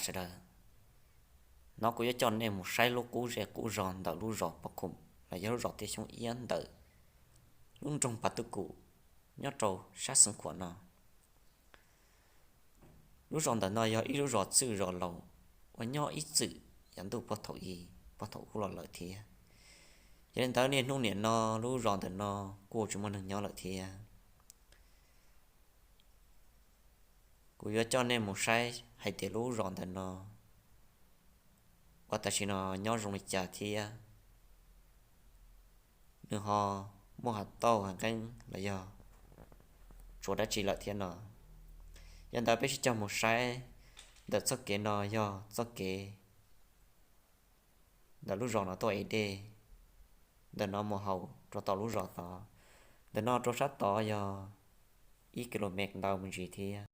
sawv daws. No kuv yuav coj nej mus saib lub qub zej qub zog ntawm lub zos Pov Khum los yog lub zos Tiaj Xyoob Iab ntawm lub nroog Pas Twj Kum nyob rau sab Xeev Khuam no. Lub zos ntawm no yog ib lub zos txwj zos laus uas nyob ib txwm yav ntuj puag thaum i, puag thaum ub los lawm thiab. Yog li ntawd niaj hnub niam no lub zos ntawm no kuj tsis muaj neeg nyob lawm thiab. Kuv yuav coj nej mus saib hais tias lub zos ntawm no uas tam sim no nyob zoo li cas thiab nws ho muaj hav tauj hav nqeeb los yog tsuas dab tsi lawm thiab no. Yog ntawd peb sib cog mus saib. Ntawm txoj kev no yog txoj kev ntawm lub zos no tuaj ev dej, ntawm no mus hauv rau tom lub zos tod. Ntawm no rau sab tod yog ib ki lo mev ntau me ntsis thiab.